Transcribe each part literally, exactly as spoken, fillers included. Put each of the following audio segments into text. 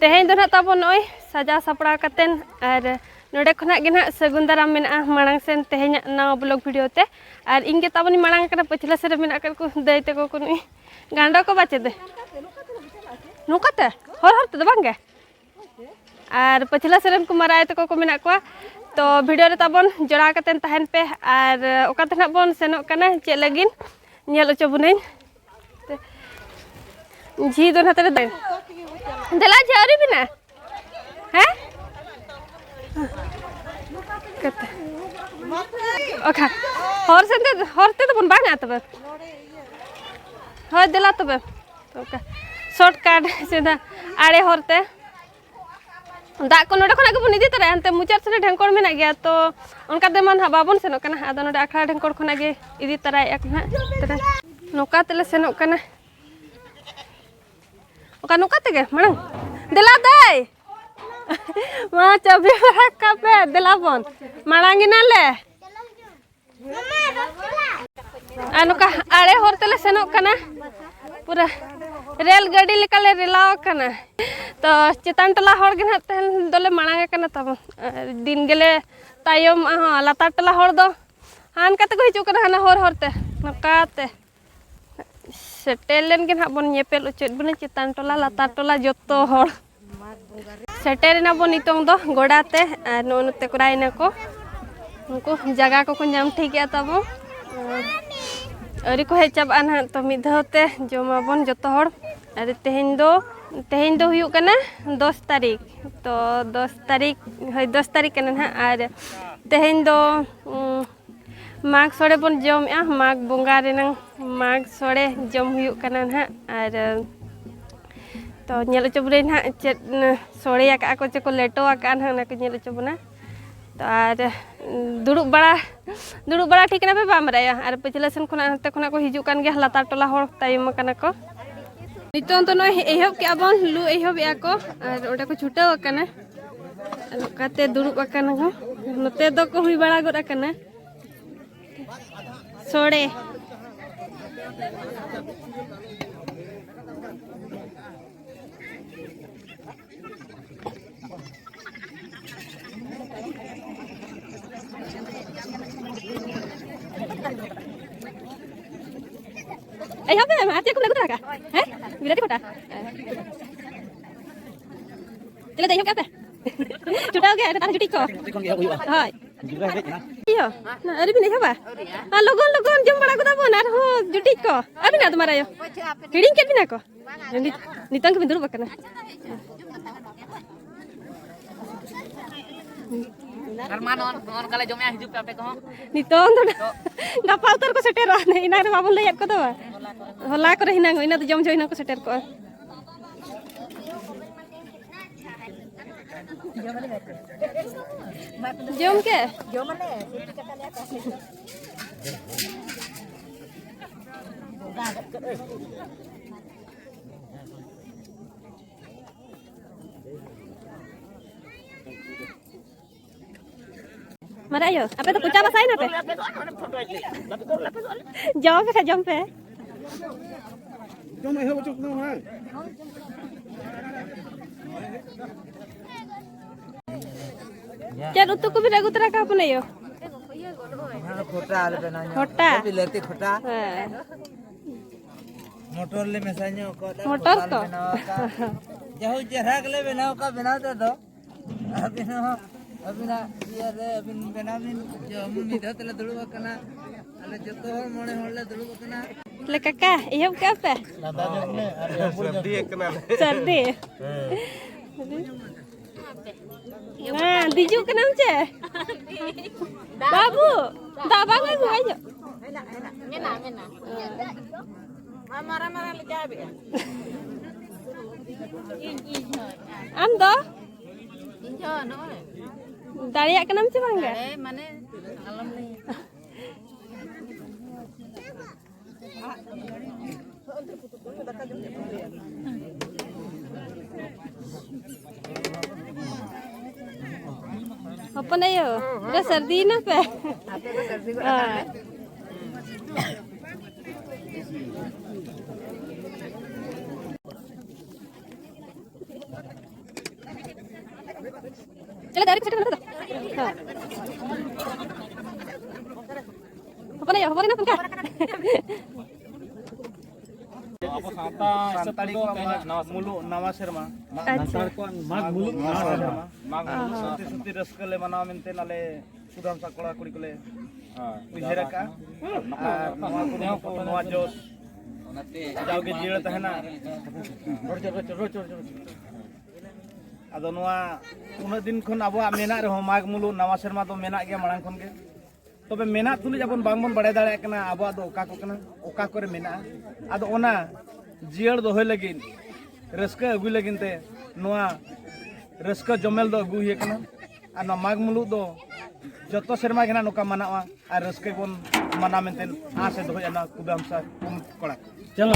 ᱛᱮᱦᱮᱧ ᱫᱚ ᱱᱟᱦᱟᱜ ᱛᱟᱵᱚᱱ ᱱᱚᱜᱼᱚᱭ ᱥᱟᱡᱟᱣ ᱥᱟᱯᱲᱟᱣ ᱠᱟᱛᱮᱱ, ᱟᱨ ᱱᱚᱰᱮ ᱠᱷᱚᱱᱟᱜ ᱜᱮ ᱱᱟᱦᱟᱜ ᱥᱟᱹᱜᱩᱱ ᱫᱟᱨᱟᱢ ᱢᱮᱱᱟᱜᱼᱟ ᱢᱟᱲᱟᱝ ᱥᱮᱱ ᱛᱮᱦᱮᱧᱟᱜ ᱱᱟᱣᱟ ᱵᱞᱚᱜ ᱵᱷᱤᱰᱤᱭᱳ ᱛᱮ᱾ ᱟᱨ ᱤᱧ ᱜᱮ ᱛᱟᱵᱚᱱᱤᱧ ᱢᱟᱲᱟᱝ ᱟᱠᱟᱱᱟ, ᱯᱟᱹᱪᱷᱞᱟᱹ ᱥᱮᱫ ᱨᱮ ᱢᱮᱱᱟᱜ ᱟᱠᱟᱫ ᱠᱚ ᱫᱟᱹᱭ ᱛᱟᱠᱚ ᱠᱚ, ᱱᱩᱭ ᱜᱟᱸᱰᱚ ᱠᱚ ᱵᱟᱪᱮ ᱫᱮ᱾ ᱱᱚᱝᱠᱟᱛᱮ ᱦᱚᱨ ᱦᱚᱨ ᱛᱮᱫᱚ ᱵᱟᱝ ᱜᱮ᱾ ᱟᱨ ᱯᱟᱹᱪᱷᱞᱟᱹ ᱥᱮᱫ ᱨᱮᱱ ᱠᱚ ᱢᱟᱨᱟᱭ ᱛᱟᱠᱚ ᱠᱚ ᱢᱮᱱᱟᱜ ᱠᱚᱣᱟ᱾ ᱛᱚ ᱵᱷᱤᱰᱤᱭᱳ ᱨᱮ ᱛᱟᱵᱚᱱ ᱡᱚᱲᱟᱣ ᱠᱟᱛᱮᱱ ᱛᱟᱦᱮᱱ ᱯᱮ᱾ ᱟᱨ ᱚᱠᱟ ᱛᱮ ᱱᱟᱦᱟᱜ ᱵᱚᱱ ᱥᱮᱱᱚᱜ ᱠᱟᱱᱟ ᱪᱮᱫ ᱞᱟᱹᱜᱤᱫ ᱧᱮᱞ ᱦᱚᱪᱚ ᱵᱚᱱᱟᱹᱧ᱾ ᱡᱷᱤ ᱫᱚ ᱱᱟᱛᱮ ᱨᱮ ᱫᱟᱹᱧ᱾ ᱫᱮᱞᱟ ᱡᱷᱤ ᱟᱹᱣᱨᱤ ᱵᱮᱱᱟ᱾ ᱦᱮᱸ? ᱠᱟᱛᱮ᱾ ᱚᱠᱟ? ᱦᱚᱨ ᱥᱮᱱ ᱛᱮ, ᱦᱚᱨ ᱛᱮᱫᱚ ᱵᱚᱱ ᱵᱟᱝᱟ ᱛᱚᱵᱮ᱾ ᱦᱳᱭ, ᱫᱮᱞᱟ ᱛᱚᱵᱮ᱾ ᱚᱠᱟ? ᱥᱚᱨᱴ ᱠᱟᱴ ᱥᱤᱫᱷᱟ ᱟᱲᱮ ᱦᱚᱨ ᱛᱮ᱾ ᱫᱟᱜ ᱠᱚ ᱱᱚᱰᱮ ᱠᱷᱚᱱᱟᱜ ᱜᱮᱵᱚᱱ ᱤᱫᱤ ᱛᱚᱨᱟᱭᱟ, ᱦᱟᱱᱛᱮ ᱢᱩᱪᱟᱹᱫ ᱥᱮᱫ ᱨᱮ ᱰᱷᱮᱝᱠᱚᱲ ᱢᱮᱱᱟᱜ ᱜᱮᱭᱟ, ᱛᱚ ᱚᱱᱠᱟ ᱛᱮᱢᱟ ᱱᱟᱦᱟᱜ ᱵᱟᱵᱚᱱ ᱥᱮᱱᱚᱜ ᱠᱟᱱᱟ᱾ ᱟᱫᱚ ᱱᱚᱰᱮ ᱟᱠᱷᱲᱟ ᱰᱷᱮᱝᱠᱚᱲ ᱠᱷᱚᱱᱟᱜ ᱜᱮ ᱤᱫᱤ ᱛᱚᱨᱟᱭᱮᱫᱼᱟ ᱠᱚ ᱱᱟᱦᱟᱜ᱾ ᱱᱚᱝᱠᱟ ᱛᱮᱞᱮ ᱥᱮᱱᱚᱜ ᱠᱟᱱᱟ᱾ ᱚᱠᱟ ᱱᱚᱝᱠᱟ ᱛᱮᱜᱮ ᱢᱟᱲᱟᱝ? ᱫᱮᱞᱟ ᱫᱟᱹᱭ, ᱢᱟ ᱪᱟᱹᱵᱤ ᱵᱟᱲᱟ ᱠᱟᱜ ᱯᱮ, ᱫᱮᱞᱟ ᱵᱚᱱ ᱢᱟᱲᱟᱝ ᱮᱱᱟᱞᱮ᱾ ᱟᱨ ᱱᱚᱝᱠᱟ ᱟᱲᱮ ᱦᱚᱨ ᱛᱮᱞᱮ ᱥᱮᱱᱚᱜ ᱠᱟᱱᱟ, ᱯᱩᱨᱟᱹ ᱨᱮᱞ ᱜᱟᱹᱰᱤ ᱞᱮᱠᱟᱞᱮ ᱨᱮᱞᱟᱣ ᱟᱠᱟᱱᱟ᱾ ᱛᱚ ᱪᱮᱛᱟᱱ ᱴᱚᱞᱟ ᱦᱚᱲ ᱜᱮ ᱱᱟᱦᱟᱜ ᱛᱮᱦᱮᱧ ᱫᱚᱞᱮ ᱢᱟᱲᱟᱝ ᱟᱠᱟᱱᱟ ᱛᱟᱵᱚᱱ, ᱟᱨ ᱫᱤᱱ ᱜᱮᱞᱮ ᱛᱟᱭᱚᱢᱚᱜᱼᱟ ᱦᱚᱸ᱾ ᱞᱟᱛᱟᱨ ᱴᱚᱞᱟ ᱦᱚᱲ ᱫᱚ ᱦᱟᱱᱠᱟ ᱛᱮᱠᱚ ᱦᱤᱡᱩᱜ ᱠᱟᱱᱟ, ᱦᱟᱱᱟ ᱦᱚᱨ ᱦᱚᱨ ᱛᱮ, ᱱᱚᱝᱠᱟ ᱛᱮ᱾ ᱥᱮᱴᱮᱨ ᱞᱮᱱ ᱜᱮ ᱱᱟᱦᱟᱜ ᱵᱚᱱ ᱧᱮᱯᱮᱞ ᱚᱪᱚᱭᱮᱫ ᱵᱚᱱᱟ ᱪᱮᱛᱟᱱ ᱴᱚᱞᱟ ᱞᱟᱛᱟᱨ ᱴᱚᱞᱟ ᱡᱚᱛᱚ ᱦᱚᱲ᱾ ᱥᱮᱴᱮᱨ ᱮᱱᱟ ᱵᱚᱱ ᱱᱤᱛᱚᱝ ᱫᱚ ᱜᱚᱰᱟ ᱛᱮ, ᱟᱨ ᱱᱚᱜᱼᱚ ᱱᱚᱛᱮ ᱠᱚᱨᱟᱭ ᱮᱱᱟ ᱠᱚ, ᱩᱱᱠᱩ ᱡᱟᱭᱜᱟ ᱠᱚᱠᱚ ᱧᱟᱢ ᱴᱷᱤᱠ ᱮᱜᱼᱟ ᱛᱟᱵᱚ᱾ ᱟᱨ ᱟᱹᱣᱨᱤ ᱠᱚ ᱦᱮᱡ ᱪᱟᱵᱟᱜᱼᱟ ᱱᱟᱦᱟᱜ, ᱛᱚ ᱢᱤᱫ ᱫᱷᱟᱣ ᱛᱮ ᱡᱚᱢᱟᱵᱚᱱ ᱡᱚᱛᱚ ᱦᱚᱲ᱾ ᱟᱨ ᱛᱮᱦᱮᱧ ᱫᱚ, ᱛᱮᱦᱮᱧ ᱫᱚ ᱦᱩᱭᱩᱜ ᱠᱟᱱᱟ ᱫᱚᱥ ᱛᱟᱹᱨᱤᱠᱷ, ᱛᱚ ᱫᱚᱥ ᱛᱟᱹᱨᱤᱠᱷ, ᱦᱳᱭ, ᱫᱚᱥ ᱛᱟᱹᱨᱤᱠᱷ ᱠᱟᱱᱟ ᱱᱟᱦᱟᱜ᱾ ᱟᱨ ᱛᱮᱦᱮᱧ ᱫᱚ, ᱩᱸ, ᱢᱟᱜᱽ ᱥᱚᱲᱮ ᱵᱚᱱ ᱡᱚᱢᱮᱜᱼᱟ, ᱢᱟᱜᱽ ᱵᱚᱸᱜᱟ ᱨᱮᱱᱟᱝ ᱢᱟᱜᱽ ᱥᱚᱲᱮ ᱡᱚᱢ ᱦᱩᱭᱩᱜ ᱠᱟᱱᱟ ᱱᱟᱦᱟᱜ᱾ ᱟᱨ, ᱛᱚ ᱧᱮᱞ ᱦᱚᱪᱚ ᱵᱚᱱᱟᱹᱧ ᱱᱟᱦᱟᱜ ᱪᱮᱫ, ᱥᱚᱲᱮ ᱟᱠᱟᱜᱼᱟ ᱠᱚ ᱪᱮ ᱠᱚ ᱞᱮᱴᱚ ᱟᱠᱟᱜᱼᱟ ᱱᱟᱦᱟᱜ, ᱚᱱᱟ ᱠᱚ ᱧᱮᱞ ᱦᱚᱪᱚ ᱵᱚᱱᱟ᱾ ᱛᱚ ᱟᱨ ᱫᱩᱲᱩᱵ ᱵᱟᱲᱟ, ᱫᱩᱲᱩᱵ ᱵᱟᱲᱟ ᱴᱷᱤᱠ ᱮᱱᱟ ᱯᱮ ᱵᱟᱢ ᱵᱟᱲᱟᱭᱟ? ᱟᱨ ᱯᱟᱹᱪᱷᱞᱟᱹ ᱥᱮᱱ ᱠᱷᱚᱱᱟᱜ ᱦᱟᱱᱛᱮ ᱠᱷᱚᱱᱟᱜ ᱠᱚ ᱦᱤᱡᱩᱜ ᱠᱟᱱ ᱜᱮᱭᱟ ᱞᱟᱛᱟᱨ ᱴᱚᱞᱟ ᱦᱚᱲ, ᱛᱟᱭᱚᱢ ᱟᱠᱟᱱᱟ ᱠᱚ᱾ ᱱᱤᱛᱚᱝ ᱫᱚ ᱱᱚᱜᱼᱚᱭ ᱮᱦᱚᱵ ᱠᱮᱜᱼᱟ ᱵᱚᱱ, ᱞᱩ ᱮᱦᱚᱵᱮᱜᱼᱟ ᱠᱚ, ᱟᱨ ᱚᱸᱰᱮ ᱠᱚ ᱪᱷᱩᱴᱟᱹᱣ ᱟᱠᱟᱱᱟ᱾ ᱱᱚᱝᱠᱟᱛᱮ ᱫᱩᱲᱩᱵ ᱟᱠᱟᱱᱟ ᱠᱚ᱾ ᱱᱚᱛᱮ ᱫᱚᱠᱚ ᱦᱩᱭ ᱵᱟᱲᱟ ᱜᱚᱫ ᱟᱠᱟᱱᱟ᱾ ᱥᱚᱲᱮ᱾ ᱮᱦᱚᱵ ᱯᱮ, ᱟᱨ ᱪᱮᱫ ᱠᱚᱯᱮ ᱟᱹᱜᱩ ᱛᱚᱨᱟ ᱠᱟᱜᱼᱟ? ᱦᱮᱸ? ᱵᱤᱞᱟᱹᱛᱤ ᱠᱚᱴᱟ? ᱛᱟᱦᱞᱮ ᱫᱮᱡᱚᱜ ᱯᱮ ᱟᱯᱮ᱾ ᱪᱷᱩᱴᱟᱣ ᱜᱮ, ᱟᱨ ᱱᱮᱛᱟᱨ ᱡᱩᱴᱤᱡ ᱠᱚ᱾ ᱦᱳᱭ᱾ ᱤᱭᱟᱹ, ᱟᱹᱣᱨᱤ ᱵᱤᱱ ᱮᱦᱚᱵᱟ? ᱟᱨ ᱞᱚᱜᱚᱱ ᱞᱚᱜᱚᱱ ᱡᱚᱢ ᱵᱟᱲᱟ ᱜᱚᱫᱟ ᱵᱚᱱ, ᱟᱨᱦᱚᱸ ᱡᱩᱴᱤᱡ ᱠᱚ᱾ ᱟᱹᱵᱤᱱᱟᱜ ᱫᱚ ᱢᱟᱨᱟᱝ ᱟᱭᱳ᱾ ᱦᱤᱲᱤᱧ ᱠᱮᱫ ᱵᱤᱱᱟ ᱠᱚ᱾ ᱱᱤᱛ-, ᱱᱤᱛᱚᱝ ᱜᱮᱵᱤᱱ ᱫᱩᱲᱩᱵ ᱟᱠᱟᱱᱟ᱾ ᱟᱨ ᱢᱟ ᱱᱚᱜᱼᱚ, ᱱᱚᱜᱼᱚ ᱱᱚᱝᱠᱟ ᱞᱮ ᱡᱚᱢᱮᱜᱼᱟ, ᱦᱤᱡᱩᱜ ᱯᱮ ᱟᱯᱮ ᱠᱚᱦᱚᱸ᱾ ᱱᱤᱛᱚᱝ ᱫᱚ ᱜᱟᱯᱟ ᱩᱛᱟᱹᱨ ᱠᱚ ᱥᱮᱴᱮᱨᱚᱜᱼᱟ, ᱮᱱᱟᱝ ᱨᱮ ᱵᱟᱵᱚᱱ ᱞᱟᱹᱭᱟᱫ ᱠᱚᱫᱚ᱾ ᱦᱚᱞᱟ ᱠᱚᱨᱮ ᱦᱮᱱᱟᱝ, ᱤᱱᱟᱹ ᱫᱚ ᱡᱚᱢ ᱡᱚᱢ ᱦᱮᱱᱟᱝ ᱠᱚ ᱥᱮᱴᱮᱨ ᱠᱚᱜᱼᱟ᱾ ᱡᱚᱢ ᱠᱮ? ᱡᱚᱢ ᱟᱞᱮ, ᱪᱮᱫ ᱪᱤᱠᱟᱹ ᱛᱟᱞᱮᱭᱟ ᱠᱚ? ᱢᱟᱨᱮ ᱟᱭᱳ, ᱟᱯᱮ ᱫᱚ ᱠᱚᱪᱟ ᱵᱟᱥᱟᱭ ᱱᱟᱯᱮ? ᱡᱚᱢ ᱯᱮ ᱠᱷᱟᱡ ᱡᱚᱢ ᱯᱮ᱾ ᱡᱚᱢ ᱮᱦᱚᱵ ᱦᱚᱪᱚ ᱠᱚᱢᱮ ᱢᱟᱲᱟᱝ᱾ ᱪᱮᱫ ᱩᱛᱩ ᱠᱚᱵᱤᱱ ᱟᱹᱜᱩ ᱛᱚᱨᱟ ᱠᱟᱜᱼᱟ, ᱦᱚᱯᱚᱱ ᱟᱭᱳ? ᱚᱱᱟ ᱫᱚ ᱠᱷᱚᱴᱟ ᱟᱞᱮ ᱵᱮᱱᱟᱣ ᱧᱚᱜ᱾ ᱠᱷᱚᱴᱟ? ᱵᱤᱞᱟᱹᱛᱤ ᱠᱷᱚᱴᱟ᱾ ᱦᱮᱸ᱾ ᱢᱚᱴᱚᱨ ᱞᱮ ᱢᱮᱥᱟ ᱧᱚᱜ ᱠᱟᱜᱼᱟ, ᱢᱚᱴᱚᱨ ᱠᱷᱚᱴᱟ ᱞᱮ ᱠᱚ? ᱵᱮᱱᱟᱣ ᱟᱠᱟᱫ᱾ ᱡᱟᱭᱦᱳᱠ, ᱪᱮᱦᱨᱟ ᱜᱮᱞᱮ ᱵᱮᱱᱟᱣ ᱟᱠᱟᱫ ᱵᱮᱱᱟᱣ ᱛᱮᱫᱚ᱾ ᱟᱹᱵᱤᱱ ᱦᱚᱸ ᱟᱹᱵᱤᱱᱟᱜ ᱤᱭᱟᱹ ᱨᱮ ᱟᱹᱵᱤᱱ ᱵᱮᱱᱟᱣ ᱵᱤᱱ᱾ ᱡᱚᱢ ᱢᱤᱫ ᱫᱷᱟᱣ ᱛᱮᱞᱮ ᱫᱩᱲᱩᱵ ᱟᱠᱟᱱᱟ᱾ ᱟᱞᱮ ᱡᱚᱛᱚ ᱦᱚᱲ ᱢᱚᱬᱮ ᱦᱚᱲ ᱞᱮ ᱫᱩᱲᱩᱵ ᱟᱠᱟᱱᱟ᱾ ᱞᱮ ᱠᱟᱠᱟ, ᱮᱦᱚᱵ ᱠᱮᱜᱼᱟ ᱯᱮ? ᱞᱟᱸᱫᱟ ᱧᱚᱜ ᱢᱮ ᱟᱨ ᱮᱦᱚᱵ ᱵᱚᱱ ᱧᱚᱜ ᱥᱟᱹᱨᱫᱤ ᱠᱮᱫᱟ᱾ ᱟᱠᱟᱱᱟᱞᱮ᱾ ᱥᱟᱹᱨᱫᱤ? ᱦᱮᱸ᱾ ᱦᱮᱸ, ᱫᱤᱡᱩᱜ ᱠᱟᱱᱟᱢ ᱪᱮ? ᱵᱟᱹᱵᱩ, ᱫᱟᱜ ᱵᱟᱝ ᱟᱹᱜᱩ ᱦᱤᱡᱩᱜ? ᱢᱮᱱᱟᱜ, ᱢᱮᱱᱟᱜ᱾ ᱢᱟ ᱢᱟᱨᱟᱝ ᱢᱟᱨᱟᱝ ᱞᱮ ᱪᱟᱯᱮᱜᱼᱟ᱾ ᱟᱢ ᱫᱚ? ᱤᱧ ᱫᱚ ᱱᱚᱜᱼᱚᱭ᱾ ᱫᱟᱲᱮᱭᱟᱜ ᱠᱟᱱᱟᱢ ᱪᱮ ᱵᱟᱝ ᱜᱮ? ᱫᱟᱲᱮ ᱢᱟᱱᱮ ᱟᱞᱚᱢ ᱞᱟᱹᱭᱟ᱾ ᱦᱚᱯᱚᱱ ᱟᱭᱳ, ᱯᱩᱨᱟᱹ ᱥᱟᱹᱨᱫᱤᱭᱮᱱᱟ ᱯᱮ? ᱟᱯᱮ ᱫᱚ ᱥᱟᱹᱨᱫᱤ ᱜᱚᱫ ᱟᱠᱟᱱ ᱯᱮ᱾ ᱦᱳᱭ᱾ ᱪᱚᱞᱚ, ᱫᱟᱨᱮ ᱠᱚ ᱥᱮᱴᱮᱨ ᱱᱚᱛᱮ ᱫᱚ᱾ ᱦᱮᱸ᱾ ᱦᱚᱯᱚᱱ ᱟᱭᱳ, ᱦᱚᱯᱚᱱ ᱮᱱᱟ ᱯᱚᱱᱠᱟ᱾ ᱥᱟᱱᱛᱟᱲᱤ ᱠᱚᱣᱟᱜ ᱢᱟᱜᱽ ᱢᱩᱞᱩᱜ ᱱᱟᱣᱟ ᱥᱮᱨᱢᱟ᱾ ᱟᱪᱪᱷᱟ᱾ ᱥᱟᱱᱛᱟᱲ ᱠᱚᱣᱟᱜ ᱢᱟᱜᱽ ᱢᱩᱞᱩᱜ ᱱᱟᱣᱟ ᱥᱮᱨᱢᱟ᱾ ᱢᱟᱜᱽ ᱢᱩᱞᱩᱜ ᱱᱟᱣᱟ ᱥᱚᱛᱤ ᱥᱮᱨᱢᱟ᱾ ᱥᱚᱛᱤ ᱨᱟᱹᱥᱠᱟᱹ ᱞᱮ ᱢᱟᱱᱟᱣᱟ ᱢᱮᱱᱛᱮ ᱟᱞᱮ ᱠᱩᱫᱟᱢᱥᱟ ᱠᱚᱲᱟ ᱠᱩᱲᱤ ᱠᱚᱞᱮ ᱦᱳᱭ᱾ ᱩᱭᱦᱟᱹᱨ ᱟᱠᱟᱫᱼᱟ᱾ ᱟᱨ ᱱᱚᱣᱟ ᱠᱩᱨᱩᱢᱩᱴᱩ, ᱱᱚᱣᱟ ᱡᱚᱥ ᱡᱟᱣᱜᱮ ᱡᱤᱭᱟᱹᱲ ᱛᱟᱦᱮᱱᱟ᱾ ᱟᱫᱚ ᱱᱚᱣᱟ ᱩᱱᱟᱹᱜ ᱫᱤᱱ ᱠᱷᱚᱱ ᱟᱵᱚᱣᱟᱜ ᱢᱮᱱᱟᱜ ᱨᱮᱦᱚᱸ, ᱢᱟᱜᱽ ᱢᱩᱞᱩᱜ ᱱᱟᱣᱟ ᱥᱮᱨᱢᱟ ᱫᱚ ᱢᱮᱱᱟᱜ ᱜᱮᱭᱟ ᱢᱟᱲᱟᱝ ᱠᱷᱚᱱ ᱜᱮ᱾ ᱛᱚᱵᱮ ᱢᱮᱱᱟᱜ ᱛᱩᱞᱩᱡ ᱟᱵᱚᱱ ᱵᱟᱝᱵᱚᱱ ᱵᱟᱲᱟᱭ ᱫᱟᱲᱮᱭᱟᱜ ᱠᱟᱱᱟ ᱟᱵᱚᱣᱟᱜ ᱫᱚ ᱚᱠᱟ ᱠᱚ ᱠᱟᱱᱟ, ᱚᱠᱟ ᱠᱚᱨᱮ ᱢᱮᱱᱟᱜᱼᱟ᱾ ᱟᱫᱚ ᱚᱱᱟ ᱡᱤᱭᱟᱹᱲ ᱫᱚᱦᱚᱭ ᱞᱟᱹᱜᱤᱫ, ᱨᱟᱹᱥᱠᱟᱹ ᱟᱹᱜᱩᱭ ᱞᱟᱹᱜᱤᱫ ᱛᱮ ᱱᱚᱣᱟ ᱨᱟᱹᱥᱠᱟᱹ ᱡᱚᱢᱮᱞ ᱫᱚ ᱟᱹᱜᱩ ᱦᱩᱭ ᱟᱠᱟᱱᱟ᱾ ᱟᱨ ᱱᱚᱣᱟ ᱢᱟᱜᱽ ᱢᱩᱞᱩᱜ ᱫᱚ ᱡᱚᱛᱚ ᱥᱮᱨᱢᱟ ᱜᱮ ᱱᱟᱜ ᱱᱚᱝᱠᱟ ᱢᱟᱱᱟᱣᱟ ᱟᱨ ᱨᱟᱹᱥᱠᱟᱹ ᱵᱚᱱ ᱢᱟᱱᱟᱣ ᱢᱮᱱᱛᱮ ᱟᱸᱥ ᱮ ᱫᱚᱦᱚᱭᱟ ᱱᱚᱣᱟ ᱠᱩᱫᱟᱢᱥᱟ ᱠᱩᱢ ᱠᱚᱲᱟ ᱠᱚ᱾ ᱪᱚᱞᱚ᱾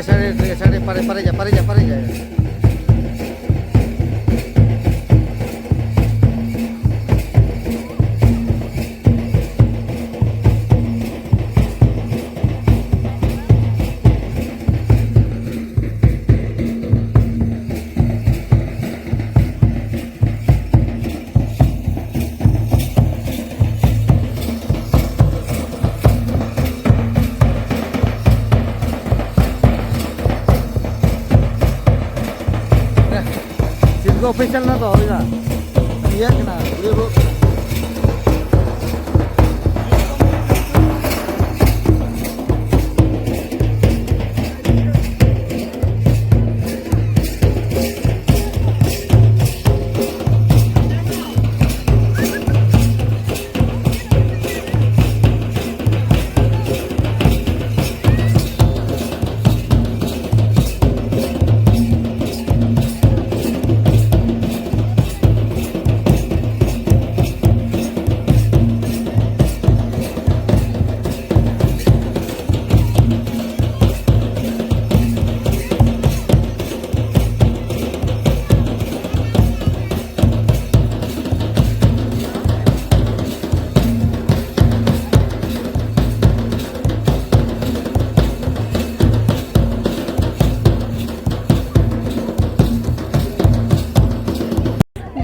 ᱥᱟᱰᱮ, ᱥᱟᱰᱮ, ᱯᱟᱨᱮ, ᱯᱟᱨᱮᱡᱟ, ᱯᱟᱨᱮᱡᱟ, ᱯᱟᱨᱮᱡᱟ᱾ ᱥᱤᱞᱠᱚ ᱚᱯᱷᱤᱥᱤᱭᱟᱞ ᱨᱮᱱᱟᱜ ᱫᱚ ᱦᱩᱭᱱᱟ᱾ ᱤᱭᱟᱹ ᱠᱟᱱᱟ, ᱵᱷᱤᱰᱤᱭᱳ ᱨᱳᱞ ᱠᱟᱱᱟ᱾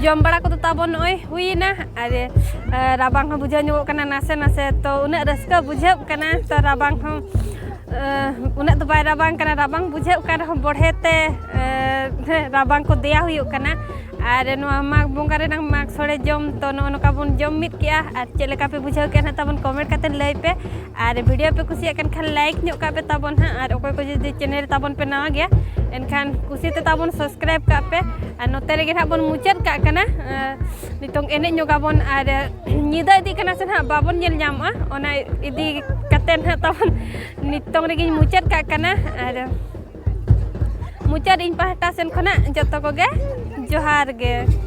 ᱡᱚᱢ ᱵᱟᱲᱟ ᱠᱚᱫᱚ ᱛᱟᱵᱚᱱ ᱱᱚᱜᱼᱚᱭ ᱦᱩᱭᱮᱱᱟ᱾ ᱟᱨ, ᱮ, ᱨᱟᱵᱟᱝ ᱦᱚᱸ ᱵᱩᱡᱷᱟᱹᱣ ᱧᱚᱜᱚᱜ ᱠᱟᱱᱟ ᱱᱟᱥᱮ ᱱᱟᱥᱮ, ᱛᱚ ᱩᱱᱟᱹᱜ ᱨᱟᱹᱥᱠᱟᱹ ᱵᱩᱡᱷᱟᱹᱜ ᱠᱟᱱᱟ᱾ ᱛᱚ ᱨᱟᱵᱟᱝ ᱦᱚᱸ, ᱮ, ᱩᱱᱟᱹᱜ ᱫᱚ ᱵᱟᱭ ᱨᱟᱵᱟᱝ ᱠᱟᱱᱟ, ᱨᱟᱵᱟᱝ ᱵᱩᱡᱷᱟᱹᱜ ᱠᱟᱱ ᱨᱮᱦᱚᱸ ᱵᱚᱲᱦᱮ ᱛᱮ, ᱮ, ᱨᱟᱵᱟᱝ ᱠᱚ ᱫᱮᱭᱟ ᱦᱩᱭᱩᱜ ᱠᱟᱱᱟ᱾ ᱟᱨ ᱱᱚᱣᱟ ᱢᱟᱜᱽ ᱵᱚᱸᱜᱟ ᱨᱮᱱᱟᱜ ᱢᱟᱜᱽ ᱥᱚᱲᱮ ᱡᱚᱢ, ᱛᱚ ᱱᱚᱜᱼᱚ ᱱᱚᱝᱠᱟ ᱵᱚᱱ ᱡᱚᱢ ᱢᱤᱫ ᱠᱮᱜᱼᱟ᱾ ᱟᱨ ᱪᱮᱫ ᱞᱮᱠᱟ ᱯᱮ ᱵᱩᱡᱷᱟᱹᱣ ᱠᱮᱜᱼᱟ ᱱᱟᱦᱟᱜ ᱛᱟᱵᱚᱱ ᱠᱚᱢᱮᱱᱴ ᱠᱟᱛᱮ ᱞᱟᱹᱭ ᱯᱮ᱾ ᱟᱨ ᱵᱷᱤᱰᱤᱭᱳ ᱯᱮ ᱠᱩᱥᱤᱭᱟᱜ ᱠᱟᱱ ᱠᱷᱟᱱ ᱞᱟᱭᱤᱠ ᱧᱚᱜ ᱠᱟᱜ ᱯᱮ ᱛᱟᱵᱚᱱ ᱦᱟᱸᱜ, ᱟᱨ ᱚᱠᱚᱭ ᱠᱚ ᱡᱩᱫᱤ ᱪᱮᱱᱮᱞ ᱨᱮ ᱛᱟᱵᱚᱱ ᱯᱮ ᱱᱟᱣᱟ ᱜᱮᱭᱟ, ᱮᱱᱠᱷᱟᱱ ᱠᱩᱥᱤ ᱛᱮ ᱛᱟᱵᱚᱱ ᱥᱟᱵᱥᱠᱨᱟᱭᱤᱵ ᱠᱟᱜ ᱯᱮ᱾ ᱟᱨ ᱱᱚᱛᱮ ᱨᱮᱜᱮ ᱱᱟᱦᱟᱜ ᱵᱚᱱ ᱢᱩᱪᱟᱹᱫ ᱠᱟᱜ ᱠᱟᱱᱟ᱾ ᱟᱨ ᱱᱤᱛᱚᱝ ᱮᱱᱮᱡ ᱧᱚᱜ ᱟᱵᱚᱱ, ᱟᱨ ᱧᱤᱫᱟᱹ ᱤᱫᱤᱜ ᱠᱟᱱᱟ ᱥᱮ ᱱᱟᱦᱟᱜ ᱵᱟᱵᱚᱱ ᱧᱮᱞ ᱧᱟᱢᱚᱜᱼᱟ, ᱚᱱᱟ ᱤᱫᱤ ᱠᱟᱛᱮ ᱱᱟᱦᱟᱜ ᱛᱟᱵᱚᱱ ᱱᱤᱛᱚᱝ ᱨᱮᱜᱮᱧ ᱢᱩᱪᱟᱹᱫ ᱠᱟᱜ ᱠᱟᱱᱟ᱾ ᱟᱨ ᱢᱩᱪᱟᱹᱫ ᱤᱧ ᱯᱟᱦᱴᱟ ᱥᱮᱱ ᱠᱷᱚᱱᱟᱜ ᱡᱚᱛᱚ ᱠᱚᱜᱮ ᱡᱚᱦᱟᱨ ᱜᱮ᱾